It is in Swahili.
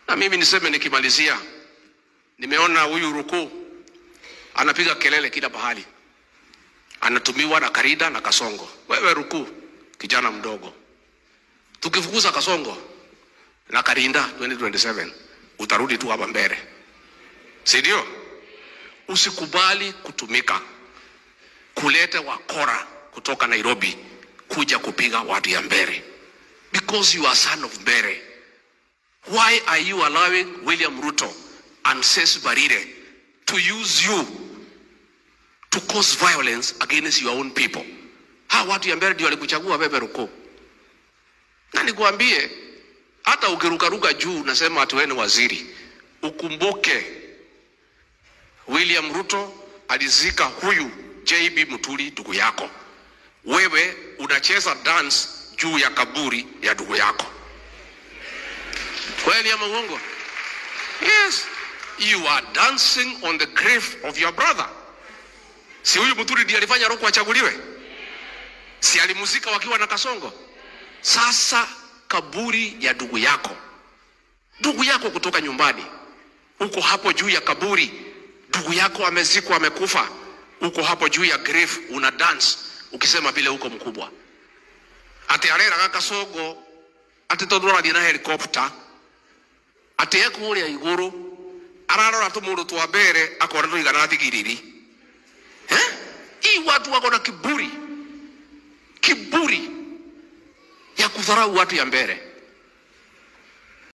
Na mimi niseme nikimalizia, nimeona huyu Ruku anapiga kelele kila pahali, anatumiwa na Karida na Kasongo. Wewe Ruku, kijana mdogo, tukifukuza Kasongo na Karinda 2027 utarudi tu hapa mbele, si ndio? Usikubali kutumika kuleta wakora kutoka Nairobi kuja kupiga watu ya Mbeere, because you are son of Mbeere. Why are you allowing William Ruto and Cecil Barire to use you to cause violence against your own people? Hawa watu ya Mbeere ndio walikuchagua wewe Ruku. Na nikuambie, hata ukirukaruka juu nasema ati wewe ni waziri, ukumbuke William Ruto alizika huyu JB Muturi ndugu yako. Wewe unacheza dance juu ya kaburi ya ndugu yako. Kweli ama uongo? Yes, you are dancing on the grave of your brother. Si huyu Muturi ndiye alifanya Ruku achaguliwe? Si alimuzika wakiwa na Kasongo? Sasa kaburi ya ndugu yako, ndugu yako kutoka nyumbani, uko hapo juu ya kaburi, ndugu yako amezikwa, amekufa, uko hapo juu ya grave una dance ukisema vile uko mkubwa. Ati areraga Kasongo ati tondu arathie na helicopter, ati ekuria iguru ararora tumundu twa mbere akona tuigana thigiriri. Eh? Hii watu wako na kiburi, kiburi ya kudharau watu ya Mbeere.